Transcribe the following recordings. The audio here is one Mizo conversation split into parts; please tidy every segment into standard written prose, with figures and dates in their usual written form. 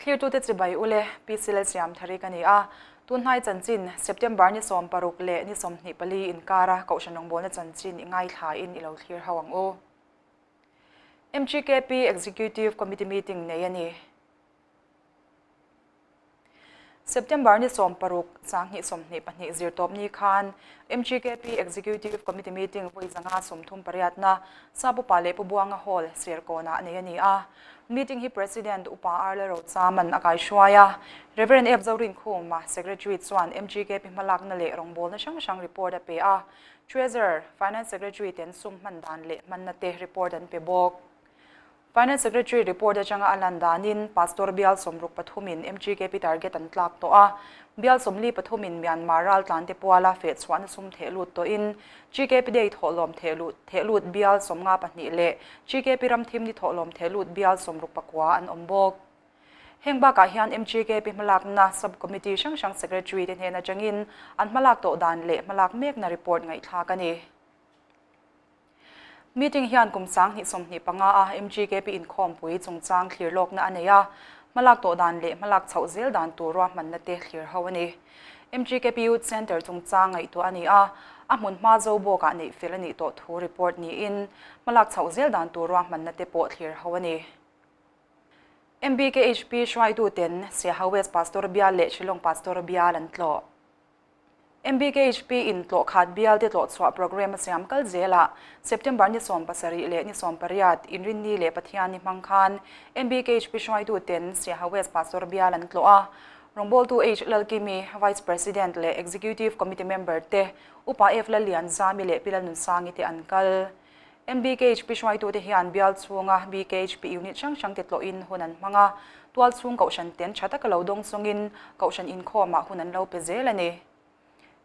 Thlirtute chibai ule, PC Lalsiamthari ka ni a. Tunhnai chanchin, September ni 16 leh ni 24 inkara Kohhran rawngbawlna chanchin i ngaithlain i lo thlir ho ang u. MGKP Executive Committee meeting nei a ni. September ni 16, 2022 zirtawpni khan MGKP Executive Committee meeting vawi 138na Sap Upa leh Pu Buanga Hall, Serkawnah nei a ni a. Meeting hi President Upa R Lalrochaman a kaihruai a. Rev. F Zorinkhuma, Secretary chuan MGKP hmalakna leh rawngbawlna hrang hrang report a pe a. Treasurer, Finance Secretary ten sum hman dan leh hmanna te report an pe bawk. Finance Secretary report atanga a lan danin Pastor bial sawmruk pathumin MGKP target an tlak tawh a, bial sawmli pathumin Myanmar raltlante puala fehchhuahna sum theh lut tawhin GKP Day thawhlawm theh lut theh lut bial sawmnga pahnih leh GKP Ramthim ni thawhlawm theh lut bial sawmruk pakua an awm bawk. Heng bakah hian MGKP hmalakna Sub-Committee hrang hrang Secretary te hnen atangin an hmalak tawh dan leh hmalak mekna report ngaihthlak a ni. Meeting hian kum 2025 a MGKP inkhawmpui chungchang thlir lawkna a nei a, hmalak tawh dan leh hmalak chhoh zel dan tur ruahmanna te thlir ho a ni. MGKP Youth Centre chungchang ngaihtuah a ni a, a hmun hma zo bawkah neih fel a nih tawh thu report niin hmalak chhoh zel dan tur ruahmanna te pawh thlir ho a ni. MBKHP hruaituten Siaha West Pastor Bial leh Shillong Pastor Bial an tlawh. MBKHP in tlawhkhat bialte tlawhchhuah programme a siam kal zel a, September ni 17 leh ni 18 Inrinni leh Pathianni hmang khan MBKHP hruaituten Siaha West Pastor bial an tlawh a. Rawngbawltu H Lalkimi, Vice President leh Executive Committee member te, Upa F Lallianzami leh Pi Lalnunsangi te an kal. MBKHP hruaitute hian bial chhunga BKHP unit hrang hrangte tlawhin hun an hmang a, tual chhung kohhran ten tha taka lo dawng chungin kohhran inkhawmah hun an lo pe zel a ni.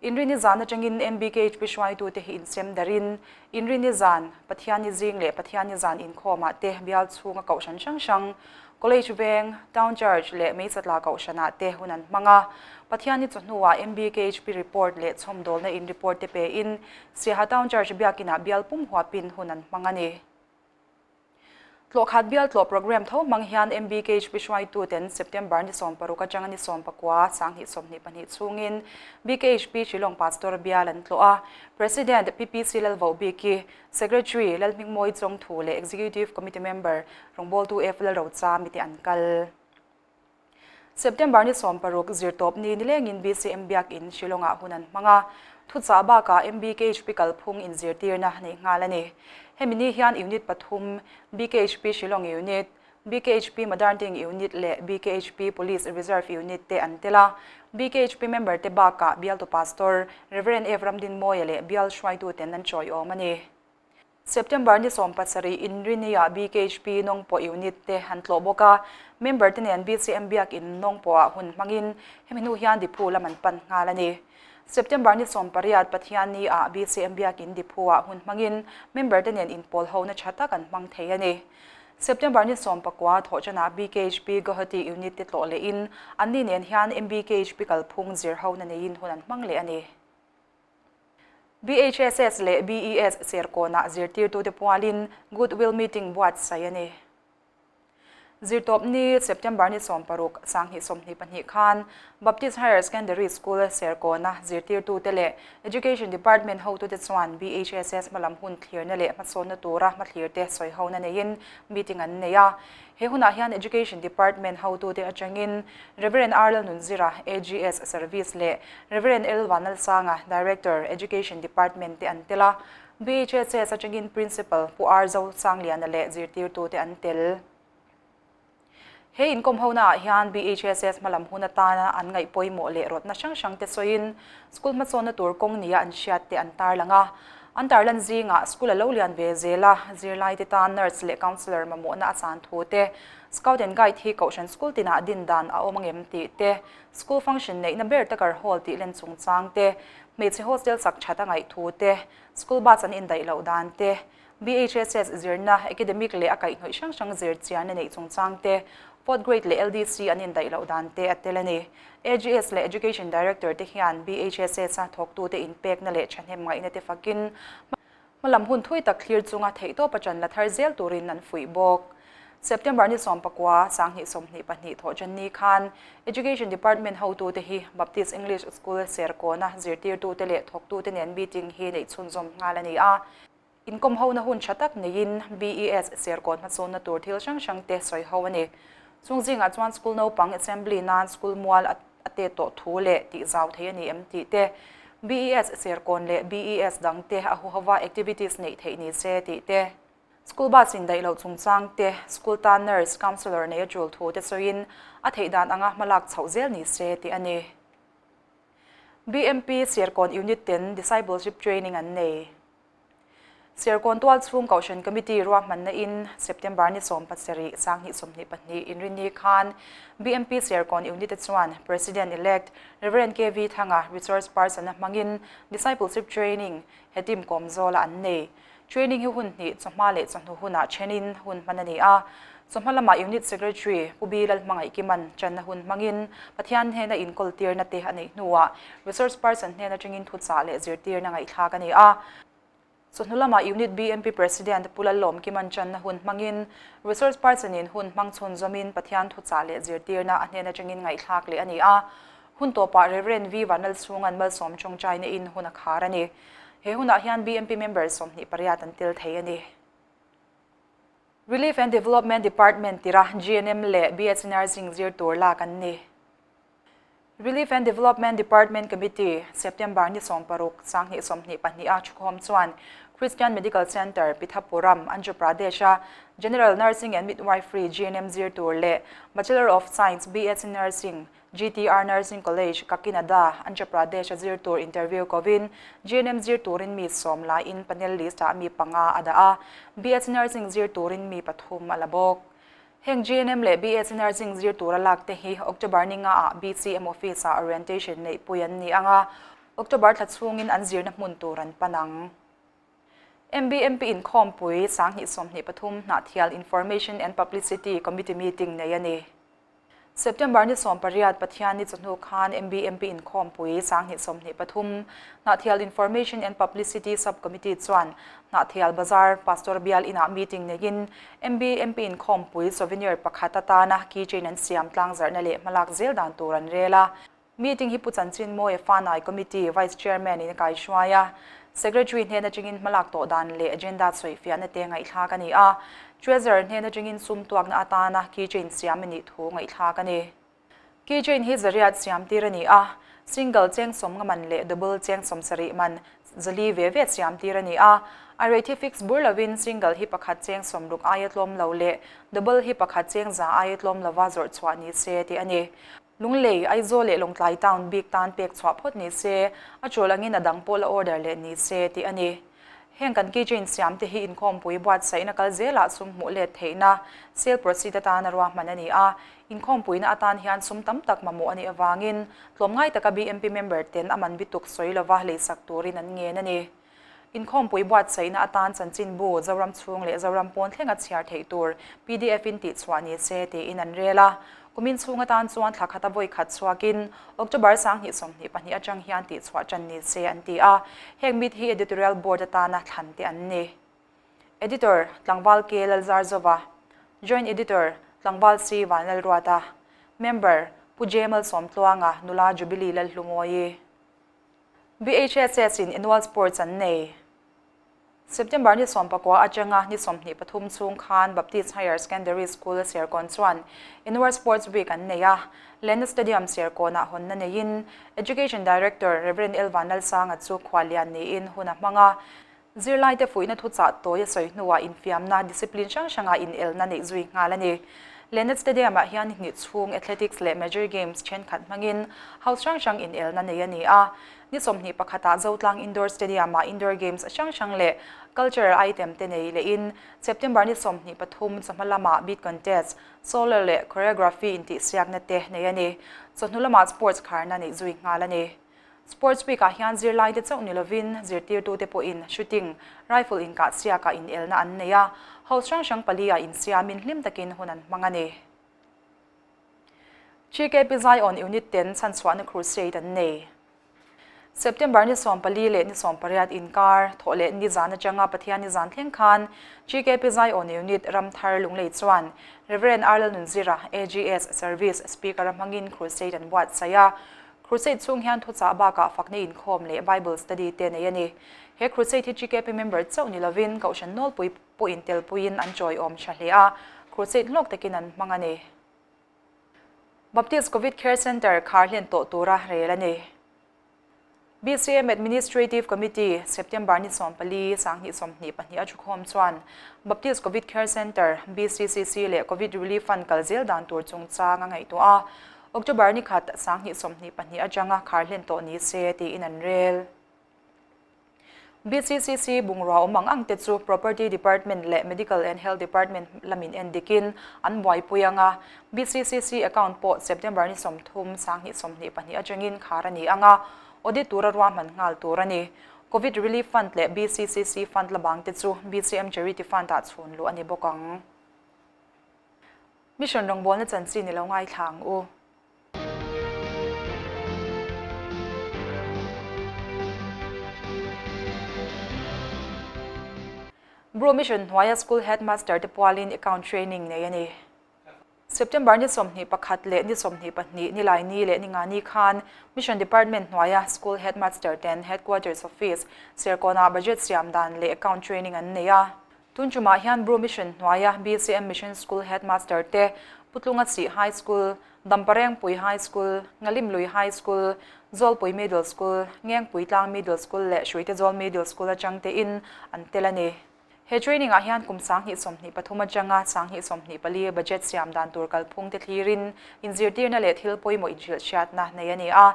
Inrini zan atangin MBKHP hruaitute hi insem darin Inrini zan, Pathianni zing leh Pathianni zan inkhawmah te bial chhunga kohhran hrang hrang, College Veng, Town Church leh Meisatla kohhranah te hun an hmang a. Pathianni chawhnuah MBKHP report leh chhawmdawlna in report te pein Siaha Town Church biakinah bial pum huapin hun an hmang a ni. Tlawhkhat bial tlawh programme tho hmang hian MBKHP hruaituten September ni 16 atanga ni 19, 2022 chhungin BKHP Shillong Pastor bial an tlawh a. President PPC Lalvohbiki, Secretary Lalhmingmawi Chawngthu leh Executive Committee Member rawngbawltu F Lalrochami te an kal. September ni 16 zirtawp ni nilengin BCM Biakin Shillong-ah hun an hmang a, thuchah bakah MBKHP kalphung inzirtirna neih nghal a ni. Hemi ni hian Unit pathum, BKHP Shillong Unit, BKHP Madarnting Unit leh BKHP Police Reserve Unit te an tel a. BKHP member te bakah bialtu Pastor Rev. F Ramdinmawia leh bial hruaituten an chawiawm a ni. September ni 17 Inrinia BKHP Nawngpawh Unit te an tlawh bawk a, member te nen BCM Biakin Nawngpawhah hun hmangin hemi hnu hian Diphu lam an pan nghal a ni. September ni 18 Pathianni ah BCM Biakin Diphu-ah hun hmangin member te nen inpawl hona tha tak an hmang thei a ni. September ni 19 thawhṭanah BKHP Guwahati Unit te tlawh lehin anni nen hian MBKHP kalphung zir hona neiin hun an hmang leh a ni. BHSS leh BES Serkawnah zirtirtute pualin Goodwill Meeting buatsaih a ni. Zirtawp ni September ni 16, 2022 khan Baptist Higher Secondary School Serkawna zirtirtute leh Education Department hotute chuan BHSS hmalam hun thlirna leh hmasawnna tura hmathlirte sawihona neiin meeting an nei a. He hunah hian Education Department hotute atangin Rev. R Lalnunzira, AGS Service leh Rev. L Vanlalsanga, Director, Education Department te an tel a. BHSS atangin Principal Pu R Zosangliana leh zirtirtute an tel. He inkawm honaah hian BHSS hmalam hun atana an ngaih pawimawh leh rawtna hrang hrangte sawiin school hmasawnna tur kawng nia an hriatte an tarlang a. An tarlan zingah school a lo lian ve zel a, zirlaite tan nurse leh counsellor mamawhna a chan thu te, Scout and Guide hi kohhran school tinah din dan a awm angem tih te, school function neihna ber takar hall tih len chungchang te, hmeichhe hostel sak that a ngaih thu te, school bus an indaih loh dan te, BHSS zirna, academic leh a kaihhnawih hrang hrang zir chian a neih chungchang te, fourth grade leh LDC an indaih loh dan te a tel a ni. AGS leh Education Director te hian BHSS-a thawktute inpekna leh thahnem ngaihna te fakin hmalam hun thui tak thlir chunga theihtawpa ṭan la thar zel turin an fuih bawk. September ni 19, 2022 Thawhṭanni khan Education Department hotute hi Baptist English School Serkawna zirtirtute leh thawktute nen meeting hi neih chhunzawm nghal a ni a. Inkawm hona hun tha tak neiin BES Serkawn hmasawnna tur thil hrang hrangte sawi ho a ni. Chung zingah chuan school naupang assembly nan school mual a tet tawh thu leh tih zau thei a ni em tih te, BES Serkawn leh BES dangte a huhova activities neih theih ni se tih te, School bus indaih loh chungchang te, school tan nurse, counsellor nei a tul thu te sawiin a theih dan anga hmalak chhoh zel ni se tih a ni. BMP Serkawn Unit ten Discipleship Training an nei. Serkawn tual chhung Kohhran Committee ruahmanna in September ni 17, 2022 inrinni khan BMP Serkawn Unit te chuan President-elect Rev. KV Thanga resource person a hmangin Discipleship Training he team kawm zawla an nei. Training hi hun hnih, chawhma leh chawhnu hunah thenin hun hman a ni a. Chawhma lamah Unit Secretary Pu B Lalhmangaihkiman channa hun hmangin Pathian hnena inkawltirna te a neih hnuah Resource Person hnen atangin thuchah leh zirtirna ngaihthlak a ni a. Chawhnu lamah Unit BMP President Pu Lallawmkiman channa hun hmangin Resource Person-in hun hmang chhunzawmin Pathian thuchah leh zirtirna a hnen atangin ngaihthlak leh a ni a. Hun tawpah Rev. V Vanlalchhunga'n malsawm tawngtaina in hun a khar a ni. He hunah hian BMP member 28 an tel thei a ni. Relief and Development Department tira GNM leh BSc Nursing zir tur lak an ni. Relief and Development Department Committee, September ni 16, 2022 a thukhawm chuan Christian Medical Centre, Pithapuram, Andhra Pradesh-a General Nursing and Midwifery GNM zir tur leh Bachelor of Science BSc Nursing GTR Nursing College, Kakinada, Andhra Pradesh a zir tur interview kovin GNM zir turin mi sawm laiin panel list-ah mi panga a dah a, BSc Nursing zir turin mi pathum a la bawk. Heng GNM leh BSc Nursing zir tura lak te hi October ni ngaah BCM Office-ah orientation neihpui an ni ang a, October thla chhungin an zirna hmun tur an pan ang. MBMP inkhawmpui 2023 Hnahthial Information and Publicity Committee meeting nei a ni. September ni 18 Pathian ni chawhnu khan MBMP inkhawmpui 2023 Hnahthial Information and Publicity Sub-Committee chuan Hnahthial Bazar Pastor Bial inah meeting neiin MBMP inkhawmpui souvenir pakhat atana keychain an siam tlangzarhna leh hmalak zel dan tur an rel a. Meeting hi Pu Chanchin Mawia Fanai Committee Vice Chairman in a kaihruai a, Secretary hnen atangin hmalak tawh dan leh agenda chhuihfiahna te ngaihthlak a ni a, Treasurer hnen atangin sum tuakna atana keychain siam a nih thu ngaihthlak a ni. Keychain hi zariat siam tir a ni a, single cheng sawmnga man leh double cheng 70 man zali ve ve siam tir a ni a, a rate hi fix bur lovin single hi pakhat cheng 60 aia tlawm lo leh double hi pakhat cheng za aia tlawm lova zawrh chhuah ni se tih a ni. Lunglei, Aizawl leh Lawngtlai town bik tan pek chhuah phawt ni se, a tul angin a dang pawh la order leh ni se tih a ni. Heng kan keychain siam te hi inkhawmpui buatsaihna kal zelah sum hmuh let theihna sale proceed atana ruahman a ni a, inkhawmpuina atan hian sum tam tak mamawh a nih avangin tlawmngai taka BMP member ten a man bituk sawi lova leisak turin an ngen a ni. Inkhawmpui buatsaihna atan chanchinbu Zoram chhung leh Zoram pawn thlenga chhiar theih tur pdf in tihchhuah ni se tiin an rel a. Kumin chhung atan chuan thla khata vawi khat chhuakin October 2022 atang hian tihchhuah tan ni se an ti a. Heng mit hi Editorial Board atana thlan te an ni. Editor, Tlangval K Lalzarzova, Joint Editor, Tlangval C Vanlalruata, Member, Pu J Malsawmtluanga, Nula Jubilee Lalhlumawi. BHSS in annual sports an nei. September ni 19 atanga ni 23 chhung khan Baptist Higher Secondary School Serkawn chuan annual sports week an nei a. Lena Stadium Serkawnah hawnna neiin Education Director Rev. L Vanlalsanga chu khuallian niin hun a hmang a. Zirlaite fuihna thuchah tawi a sawi hnuah infiamna discipline hrang hrangah inelna neih zui nghal a ni. Lenet Stadium-ah hian ni hnih chhung athletics leh major games thenkhat hmangin house hrang hrang inelna nei a ni a. Ni 21 ah Zotlang Indoor Stadium-ah indoor games hrang hrang leh cultural item te nei lehin September ni 23 chawhma lamah beat contest, solo leh choreography intihsiakna te nei a ni. Chawhnu lamah sports kharna neih zui nghal a ni. Sports Week ah hian zirlaite chauh ni lovin zirtirtute pawhin shooting, rifle inkah siakah inelna an nei a, house hrang hrang pali ah insiamin hlim takin hun an hmang a ni. GKP Zion Unit ten chhanchhuahna crusade an nei. September ni 14 leh ni 18 inkar Thawhlehni zan atanga Pathianni zan thleng khan GKP Zion Unit Ramthar Lunglei chuan Rev. R Lalnunzira, AGS, Service Speaker a hmangin Crusade an buatsaih a. Crusade chhung hian thuchah bakah fakna inkhawm leh Bible Study te nei a ni. He Crusade hi GKP member chauh ni lovin Kohhran Nawlpui pawhin telpuiin an chawiawm tha hle a, Crusade hlawk takin an hmang a ni. Baptist Covid Care Centre khar hlen tawh tura rel a ni. BCM Administrative Committee, September ni 14, 2024 a thukhawm chuan Baptist Covid Care Centre, BCCC, leh Covid Relief Fund kal zel dan tur chungchang a ngaihtuah a, October ni khat, 2022 atanga khar hlen tawh ni se tiin an rel. BCCC bungrua awm ang ang te chu Property Department leh Medical and Health Department lamin en dikin an buaipui ang a, BCCC account pawh September ni 30, 2022 atangin khar a ni ang a, audit tura ruahman nghal tur a ni. Covid Relief Fund leh BCCC Fund la bang te chu BCM Charity Fund ah chhun luh a ni bawk ang. Mission rawngbawlna chanchin i lo ngaithla ang u. Bru Mission hnuaia School Headmaster te pualin Account Training nei a ni. September ni 21 leh ni 22 Nilaini leh Ningani khan Mission Department hnuaia School Headmaster ten Headquarters Office, Serkawnah Budget siam dan leh Account Training an nei a. Tun tumah hian Bru Mission hnuaia BCM Mission School Headmaster te, Putlunga Chih High School, Damparengpui High School, Ngalimlui High School, Zawlpui Middle School, Ngengpui Tlang Middle School leh Hruitezawl Middle School atang tein an tel a ni. He training ah hian kum 2023 atanga 2024 budget siam dan tur kalphung te thlirin inzirtirna leh thil pawimawh inhrilhhriatna nei a ni a.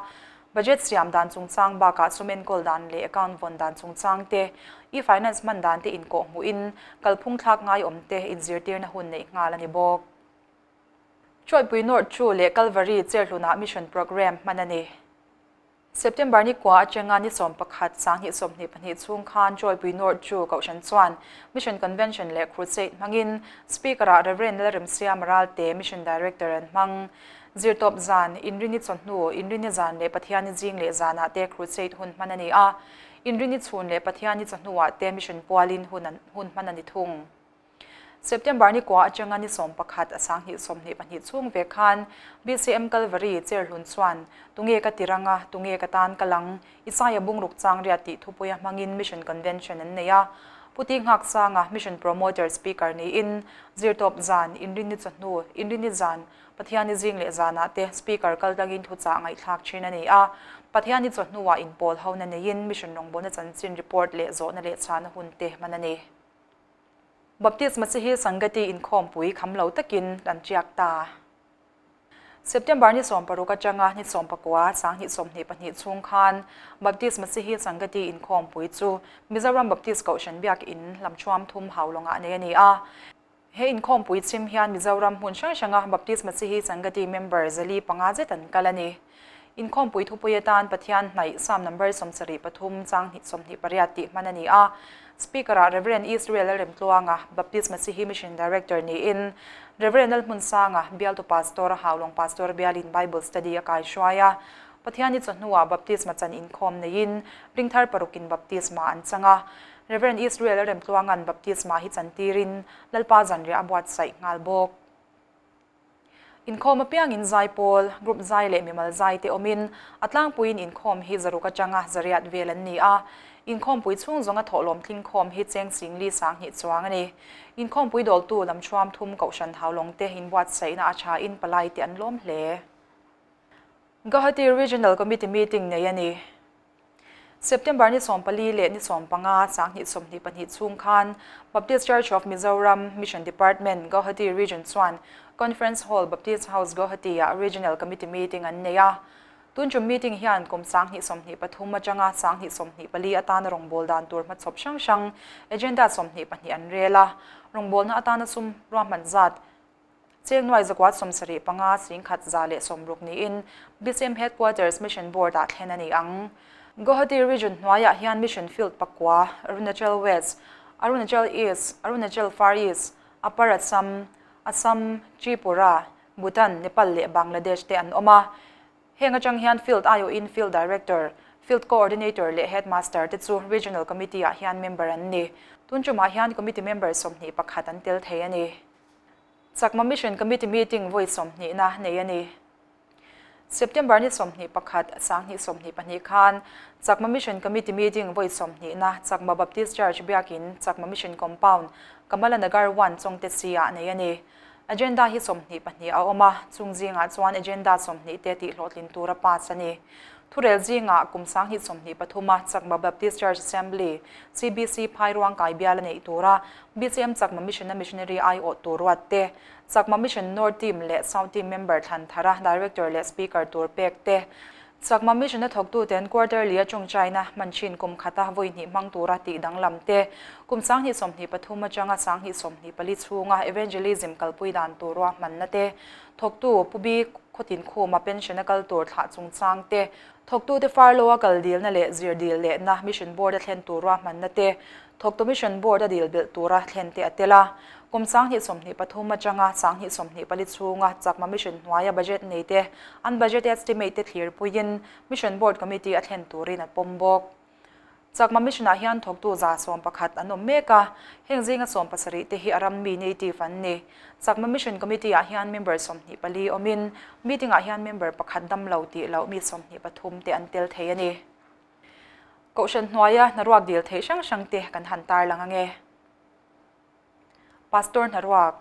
Budget siam dan chungchang bakah sum enkawl dan leh account vawn dan chungchang te, e-finance hman dan te inkawh hmuhin kalphung thlak ngaiawm te inzirtirna hun neih nghal a ni bawk. Chawipui North Chu leh Kalvari Cherhlunah Mission Programme hman a ni. September ni kua atanga ni 11, 2022 chhung khan Chawipui North Chu Kohhran chuan Mission Convention leh Crusade hmangin Speaker-ah Rev. Lalremsiama Ralte Mission Director an hmang. Zirtawp zan, Inrini chawhnu, Inrini zan leh Pathiani zing leh zanah te Crusade hun hman a ni a. Inrini chhun leh Pathiani chawhnuah te Mission pualin hun an hun hman a ni thung. September ni kua atanga ni 11 a 2022 chhung ve khan BCM Calvary Cherhlun chuan Tunge ka tirang a, tunge ka tan ka lang, Isaia bungruk chang riat tih thupuia hmangin Mission Convention an nei a. Pu Ti Nghaksanga Mission Promoter Speaker niin Zirtawp zan, Inrini chawhnu, Inrini zan, Pathiani zing leh zanah te Speaker kal tlangin thuchah ngaihthlak thin a ni a. Pathiani chawhnuah inpawl hona neiin Mission rawngbawlna chanchin report leh zawhna leh chhana hun te hman a ni. Baptist Masihi Sangati inkhawmpui kham lo takin an tiak ta. September ni 16 atanga ni 19, 2022 chhung khan Baptist Masihi Sangati inkhawmpui chu Mizoram Baptist Kohhran Biakin Lamthuam Thum Haulawngah nei a ni a. He inkhawmpui chhim hian Mizoram hmun hrang hranga Baptist Masihi Sangati member zali panga zet an kal a ni. Inkhawmpui thupui atan Pathian hnaih Psalm number 73 chang hnih 28 tih hman a ni a. Speaker-ah Rev. Israel Lalremtluanga, Baptist Masihi Mission Director niin Rev. Lalhmunsanga, Bialtu Pastor, Haulawng Pastor bialin Bible Study a kaihruai a. Pathiani chawhnuah Baptisma chan inkhawm neiin ringthar parukin baptisma an chang a. Rev. Israel Remtluanga'n baptisma hi chantirin Lalpa zanriah a buatsaih nghal bawk. Inkhawm apiangin zai pawl, group zai leh mimal zai te awmin a tlangpuiin inkhawm hi zaruk atanga zariat vel an ni a. Inkhawmpui chhung zawnga thawhlawm tlingkhawm hi cheng singli 2000 chuang a ni. Inkhawmpui dawltu lamthuam thum Kohhran Haulawng te inbuatsaihna a thain palai te an lawm hle. Guwahati Regional Committee meeting nei a ni. September ni 14 leh ni 15, 2022 chhung khan Baptist Church of Mizoram Mission Department, Guwahati Region chuan Conference Hall, Baptist House, Guwahati-ah Regional Committee meeting an nei a. Tun tum meeting hian kum 2023 atanga 2024 atana rawngbâwl dan tur hmachhawp hrang hrang agenda 22 an rel a. Rawngbâwlna atana sum ruahman zat Cheng nuai zakuat 75 singkhat 160 niin BCM Headquarters Mission Board-ah thlen a ni ang. Guwahati Region hnuaiah hian Mission Field pakua, Arunachal West, Arunachal East, Arunachal Far East, Upper Assam, Assam, Tripura, Bhutan, Nepal leh Bangladesh te an awm a. Heng atang hian Field aiawhin Field Director, Field Coordinator leh Headmaster te chu Regional Committee ah hian member an ni. Tun tumah hian Committee member 21 an tel thei a ni. Chakma Mission Committee meeting vawi sawmhnihna nei a ni. September ni 21, 2022 khan Chakma Mission Committee meeting vawi sawmhnihna Chakma Baptist Church Biakin Chakma Mission Compound, Kamala Nagar I, Chawngte Si-ah nei a ni. Agenda hi 22 a awm a, chung zingah chuan agenda 20 te tihhlawhtlin tura pass a ni. Thurel zingah kum 2023 a Chakma Baptist Church Assembly, CBC, Phairuang kai bial a neih tura BCM Chakma Mission-a missionary aiawh tur ruat te, Chakma Mission North Team leh South Team member thlan thara Director leh Speaker tur pek te, Chakma Mission-a thawktuten quarterly a tawngtaina hman thin kum khata vawi hnih hmang tura tih danglam te, kum 2023 atanga 2024 chhunga evangelism kalpui dan tur ruahmanna te, thawktu Pu Bi Khawtin Khuma pension-a kal tur thlah chungchang te, Thawktute far loa kal dilna leh zir dil lehna Mission Board-a thlen tur ruahmanna te, thawktu Mission Board-a dil belh tura thlen te a tel a. Kum 2023 atanga 2024 chhunga Chakma Mission hnuaia budget nei te, an budget estimate te thlir puiin Mission Board Committee a thlen turin a pawm bawk. Chakma Mission-ah hian thawktu 11 an awm mek a, heng zinga 70 te hi a ram mi native an ni. Chakma Mission Committee-ah hian member 24 awmin, meeting-ah hian member pakhat dam lo tih loh mi 23 te an tel thei a ni. Kohhran hnuaia hnaruak dil theih hrang hrang te kan han tarlang ange. Pastor hnaruak.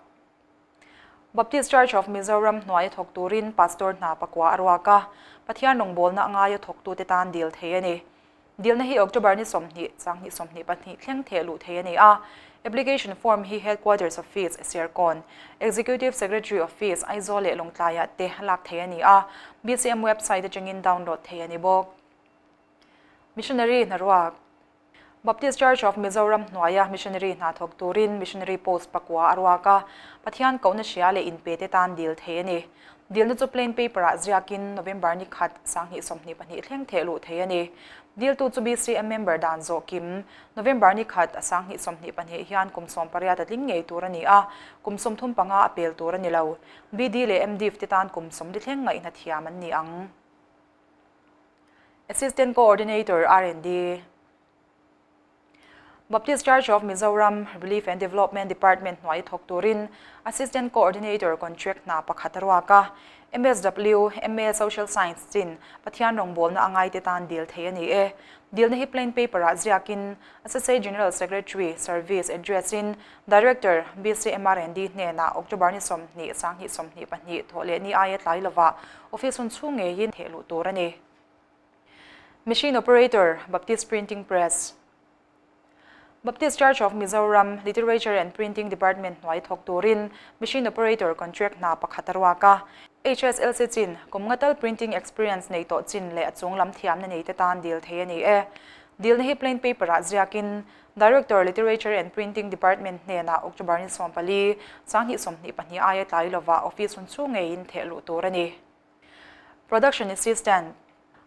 Baptist Church of Mizoram hnuaia thawk turin Pastor hna pakua a ruak a, Pathian rawngbawlna a ngaia thawktute tan dil thei a ni. Dilna hi October ni 20, 2022 thleng theh luh thei a ni a. Application form hi Headquarters Office, Serkawn, Executive Secretary Office, Aizawl leh Lawngtlaiah te lak thei a ni a, BCM website atangin download thei a ni bawk. Missionary hnaruak. Baptist Church of Mizoram hnuaia missionary hna thawk turin missionary post pakua a ruak a, Pathian kohna hria leh inpe te tan dil thei a ni. Dilna chu plain paper-ah ziakin November ni khat, 2022 thleng theh luh thei a ni. Diltu chu BCM member dan zawh kim, November ni khat, 2022 hian kum 18 a tling ngei tur a ni a, kum 35 a pel tur a ni lo. BD leh MDiv te tan kum 40 thleng ngaihna thiam an ni ang. Assistant Coordinator R&D, Baptist Church of Mizoram Relief and Development Department hnuai thawk turin Assistant Coordinator contract hna pakhat a ruak a, MSW, MA Social Science chin Pathian rawngbawlna a ngaite tan dil thei a ni e. Dilna hi plain paper-ah ziakin Associate General Secretary, Service, address-in Director, BCMRND hnenah October ni 20, 2022 thawh leh ni aia tlai lovah Office hun chhung ngeiin theh luh tur a ni. Machine Operator, Baptist Printing Press. Baptist Church of Mizoram Literature and Printing Department hnuai thawk turin Machine Operator contract hna pakhat a ruak a. HSLC chin, kum nga tal printing experience nei tawh chin leh a chung lam thiamna nei te tan dil thei a ni e. Dilna hi plain paper-ah ziakin Director, Literature and Printing Department hnenah October ni 14, 2022 aia tlai lovah office hun chhung ngeiin theh luh tur a ni. Production Assistant,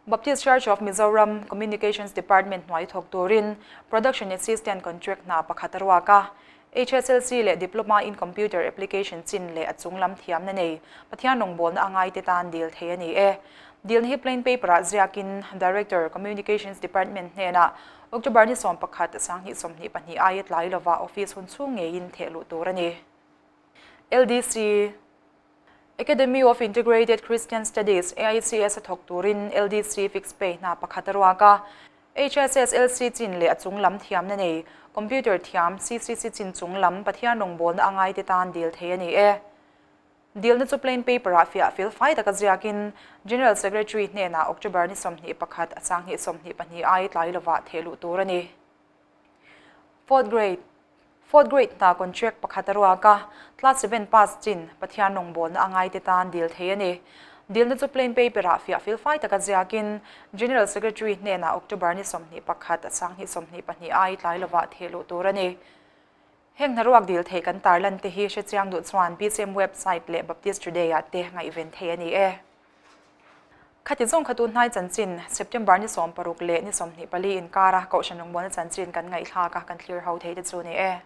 Baptist Church of Mizoram Communications Department hnuai thawk turin Production Assistant contract hna pakhat a ruak a. HSLC leh Diploma in Computer Application chin leh a chung lam thiamna nei Pathian rawngbawlna a ngaite tan dil thei a ni e. Dilna hi plain paper-ah ziakin Director, Communications Department hnenah October ni 11, 2022 aia tlai lovah office hun chhung ngeiin theh luh tur a ni. LDC, Academy of Integrated Christian Studies, AICS, a thawk turin LDC fixed pay hna pakhat a ruak a. HSSLC chin leh a chung lam thiamna nei, computer thiam, CCC chin chung lam Pathian rawngbawlna a ngaite tan dil thei a ni e. Dilna chu plain paper-ah fiah fel fai taka ziakin General Secretary hnenah October ni 21, 2022 ai tlai lovah theh luh tur a ni. Fourth grade Fourth grade hna contract pakhat a ruak a, class seven pass chin Pathian rawngbawlna a ngaite tan dil thei a ni. Dilna chu plain paper-ah fiah fel fai taka ziakin General Secretary hnenah October ni 21, 2022 ai tlai lovah theh luh tur a ni. Heng hnaruak dil theih kan tarlan te hi hrechiang duh chuan BCM website leh Baptist Today-ah te ngaihven thei a ni e. Khati zawng kha tun hnai chanchin, September ni 60 leh ni 24 inkara Kohhran rawngbawlna chanchin kan ngaihthlak a, kan thlir ho thei te chu ni e.